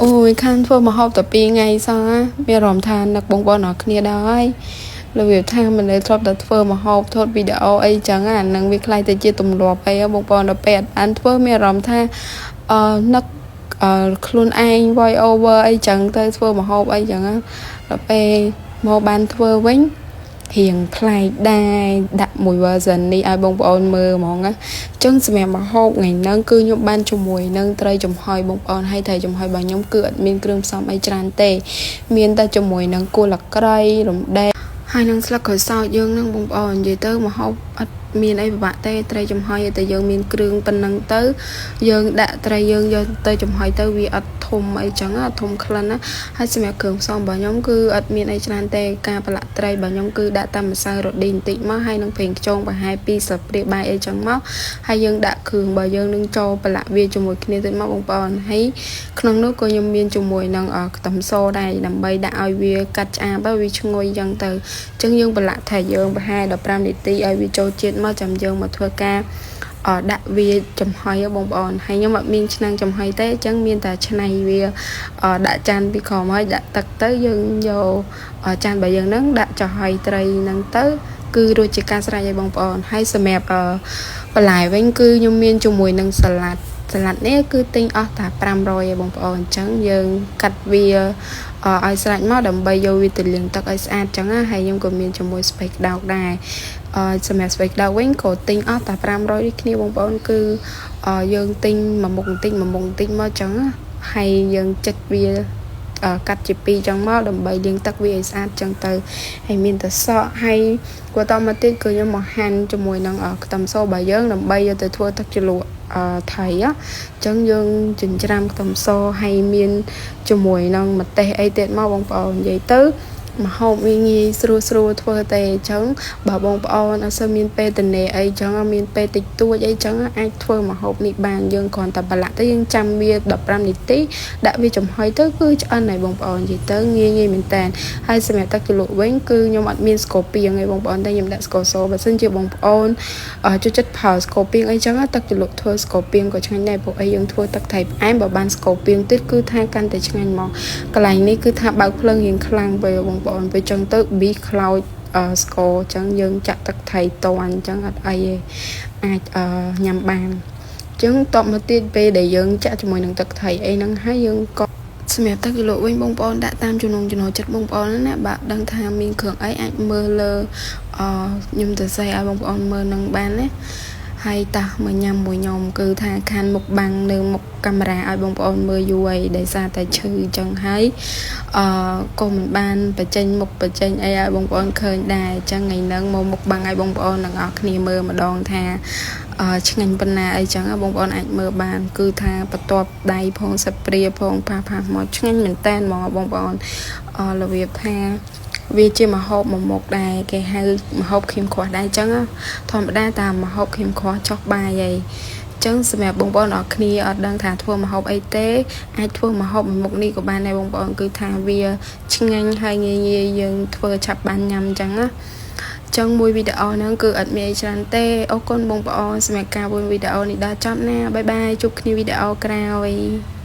អូយខានធ្វើម្ហូបតែ2ថ្ងៃសោះណាមានអារម្មណ៍ថានឹកបងប្អូនអរគ្នាដល់ហើយរបៀបថាមិនដែលធ្លាប់តែធ្វើម្ហូបថតវីដេអូអីចឹងអានឹងវាក្លាយទៅជាទម្លាប់អីបងប្អូនដល់ពេលអត់បានធ្វើមានអារម្មណ៍ថាអឺនឹកអឺខ្លួនឯង voice over អីចឹងទៅធ្វើម្ហូបអីចឹងដល់ពេលមកបានធ្វើវិញរៀងប្លែកដែរដាក់មួយ version នេះឲ្យបងប្អូនមើលហ្មងណាអញ្ចឹងសម្រាប់ម្ហូបថ្ងៃហ្នឹងគឺខ្ញុំបានជាមួយនឹងត្រីចំហុយបងប្អូនហើយត្រីចំហុយរបស់ខ្ញុំគឺអត់មានគ្រឿងផ្សំអីច្រើនទេ មានតែជាមួយនឹងគល់អាក្រីរំដេងហើយនឹងស្លឹកក្រូចសើចយើងនឹងបងប្អូននិយាយទៅម្ហូបអត់មានអីពិបាកទេត្រីចំហុយតែយើងមានគ្រឿងប៉ុណ្ណឹងទៅយើងដាក់ត្រីយើងយកទៅចំហុយទៅវាអត់ធំអីចឹងអត់ធំក្លិនណាហើយសម្រាប់គ្រឿងផ្សំរបស់ខ្ញុំគឺអត់មានអីច្រើនទេការប្រឡាក់ត្រីរបស់ខ្ញុំគឺដាក់តាមម្សៅរ៉ឌីបន្តិចមកហើយនឹងប្រេងខ្យងប្រហែល2ស្លាបព្រាបាយអីចឹងមកហើយយើងដាក់គ្រឿងរបស់យើងនឹងចូលប្រឡាក់វាជាមួយគ្នាទៅមកបងប្អូនហើយក្នុងនោះក៏ខ្ញុំមានជាមួយនឹងខ្ទឹមសដែរដើម្បីដាក់ឲ្យវាកាត់ឆ្អាបវាឈ្ងុយចឹងទៅអញ្ចឹងយើងប្រឡាក់ថាយើងប្រហែល15នាទីឲ្យវាចូលជាតិមកចាំយើងមកធ្វើការដាក់វាចំហុយបងប្អូនហើយខ្ញុំអត់មានឆ្នាំងចំហុយទេអញ្ចឹងមានតែឆ្នៃវាដាក់ចានពីក្រោមហើយដាក់ទឹកទៅយើងយកចានរបស់យើងហ្នឹងដាក់ចំហុយត្រីហ្នឹងទៅគឺរួចជាការស្រេចឲ្យបងប្អូនហើយសម្រាប់បន្លែវិញគឺខ្ញុំមានជាមួយនឹងសាឡាត់សាឡាត់នេះគឺទិញអស់តែ500ឯងបងប្អូនអញ្ចឹងយើងកាត់វាឲ្យស្រេចមកដើម្បីយកវាទៅលាងទឹកឲ្យស្អាតអញ្ចឹងណាហើយខ្ញុំក៏មានជាមួយស្ពៃក្តោកដែរអឺសម្រាប់ស្ពៃក្តោកវិញក៏ទិញអស់តែ500ដូចគ្នាបងប្អូនគឺយើងទិញមួយមុខបន្តិចមួយមុខបន្តិចមកអញ្ចឹងហើយយើងចិត្តវាកាត់ជាពីរចឹងមកដើម្បីលាងទឹកវាឲ្យស្អាតចឹងទៅហើយមានតែសក់ហើយបន្តមកទៀតគឺខ្ញុំមកហាន់ជាមួយនឹងខ្ទឹមសរបស់យើងដើម្បីយកទៅធ្វើទឹកជ្រលក់អឺថៃអញ្ចឹងយើងចិញ្ច្រាំខ្ទឹមសហើយមានជាមួយនឹងម្ទេសអីទៀតមកបងប្អូននិយាយទៅម្ហូបវាងាយស្រួលស្រួលធ្វើទេអញ្ចឹងបើបងប្អូនអត់សូវមានពេលតនេអីចឹងមានពេលតិចតួចអីចឹងអាចធ្វើម្ហូបនេះបានយើងគ្រាន់តែប្រឡាក់ទៅយើងចាំវា15នាទីដាក់វាចំហុយទៅគឺឆ្អិនហើយបងប្អូននិយាយទៅងាយងាយមែនតើហើយសម្រាប់ទឹកជ្រលក់វិញគឺខ្ញុំអត់មានស្ករពីងទេបងប្អូនតែខ្ញុំដាក់ស្ករសបើសិនជាបងប្អូនចូលចិត្តប្រើស្ករពីងអីចឹងទឹកជ្រលក់ធ្វើស្ករពីងក៏ឆ្ងាញ់ដែរព្រោះអីយើងធ្វើទឹកថៃផ្អែមបើបានស្ករពីងទៀតគឺថាកាន់តែឆ្ងាញ់មកកន្លែងនេះគឺថាបើកភ្លើងរៀងខ្លាំងពេកបងប្អូនពេលចឹងទៅប៊ីខ្លោចស្ករអញ្ចឹងយើងចាក់ទឹកថៃតន់អញ្ចឹងអត់អីទេអាចញ៉ាំបានអញ្ចឹងតបមកទៀតពេលដែលយើងចាក់ជាមួយនឹងទឹកថៃអីហ្នឹងហើយយើងក៏សម្រាប់ទឹកជ្រលក់វិញបងប្អូនដាក់តាមចំណងចំណូលចិត្តបងប្អូនណាបាទដឹងថាមានគ្រឿងអីអាចមើលលើអខ្ញុំទៅសេឲ្យបងប្អូនមើលនឹងបានណាហើយតោះមកញ៉ាំមួយខ្ញុំគឺថាខានមុខបាំងនៅមុខកាមេរ៉ាឲ្យបងប្អូនមើលយូរហើយដោយសារតែឈឺអញ្ចឹងហើយអឺក៏មិនបានបញ្ចេញមុខបញ្ចេញអីឲ្យបងប្អូនឃើញដែរអញ្ចឹងថ្ងៃហ្នឹងមកមុខបាំងឲ្យបងប្អូនទាំងអស់គ្នាមើលម្ដងថាអឺឆ្ងាញ់ប៉ុណ្ណាអីចឹងបងប្អូនអាចមើលបានគឺថាបន្ទាប់ដៃផងសិព្រាផងផាផាមកឆ្ងាញ់មែនតែនហ្មងបងប្អូនអឺរបៀបថាវាជាម្ហូបមួយមុខដែរគេហៅម្ហូបខៀមខ្វះដែរអញ្ចឹងធម្មតាតាមម្ហូបខៀមខ្វះចុះបាយអីចឹងសម្រាប់បងប្អូនអរគ្នាអត់ដឹងថាធ្វើម្ហូបអីទេអាចធ្វើម្ហូបមួយមុខនេះក៏បានដែរបងប្អូនគឺថាវាឆ្ងាញ់ហើយងាយងាយយើងធ្វើឆាប់បានញ៉ាំអញ្ចឹងណាចឹងមួយវីដេអូហ្នឹងគឺអត់មានអីច្រើនទេអរគុណបងប្អូនសម្រាប់ការមើលវីដេអូនេះដល់ចប់ណាbye bye ជួបគ្នាវីដេអូក្រោយ។